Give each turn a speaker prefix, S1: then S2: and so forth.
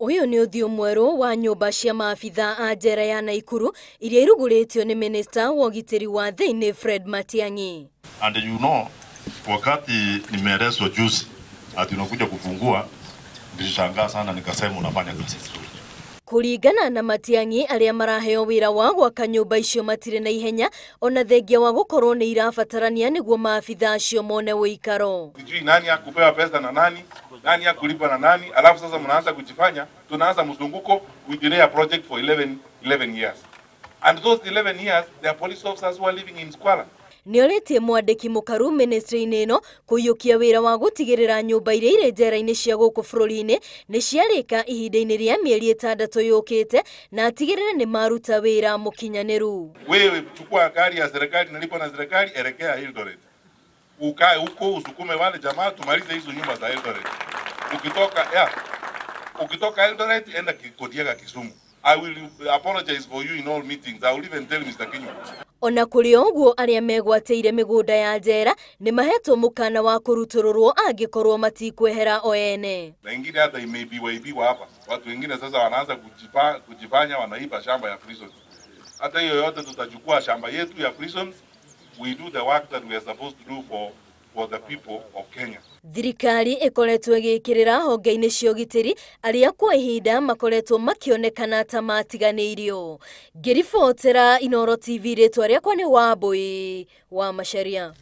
S1: Ũyũ nĩ ũthiũ mwerũ wa nyũmba cia maabithaa a njera ya Naikuru iria irugũrĩtio nĩ minista wa ũgitĩri wa thĩinĩ Fred Matiang'i.
S2: And you know, wakati nimeelezwa juzi ati unakuja kufungua, nilishangaa sana, nikasema unafanya kazi nzuri.
S1: Kũringana na Matiang'i, arĩa maraheo wĩra wa gwaka nyũmba icio matirĩ na ihenya ona thengia wa gũkorwo nĩ irabatarania nĩguo maabithaa acio mone ũikaro.
S3: Sijui nani akupewa pesa na nani, nani akulipa na nani, alafu sasa mnaanza kujifanya tunaanza mzunguko, we delay a project for 11 years. And those 11 years there are police officers who are living in squalor.
S1: Nĩorĩtie mwandĩki mũkaru ministry-inĩ ĩno kũiyũkia wĩra wa gũtigĩrĩra nyũmba iria irĩ njera-inĩ cia gũkũ bũrũri-inĩ nĩ ciarĩka ihinda-inĩ rĩa mĩeri 6 yũkĩte na atigĩrĩre nĩ maruta wĩra mũkinyanĩru.
S3: Wewe chukua gari ya serikali nalipo na serikali, elekea Eldoret, ukae huko usukume wale jamaa tumalize hizo nyumba za Eldoret. Ukitoka Eldoret enda Kodiaga Kisumu. I will apologize for you in all meetings. I will even tell Mr. Kinyua.
S1: Ona kũrĩ ũguo arĩa megwatĩire mĩgũnda ya njera nĩ mahetwo mũkana wa kũrutũrũrwo angĩkorwo matikwehera o ene.
S3: Na ingine hata imeibiwa ibiwa hapa. Watu wengine sasa wanaanza kujifanya wanaiba shamba ya prisons. Hata hiyo yote tutachukua shamba yetu ya prisons. We do the work that we are supposed to do for the people of Kenya.
S1: Thirikari ĩkoretwo ĩgĩkĩrĩra honge-inĩ cia ũgitĩri arĩa kwa ihinda makoretwo makĩonekana ta matiganĩirio. Ngĩribotera Inooro TV, rĩtwa rĩakwa nĩ Wambui wa Macharia.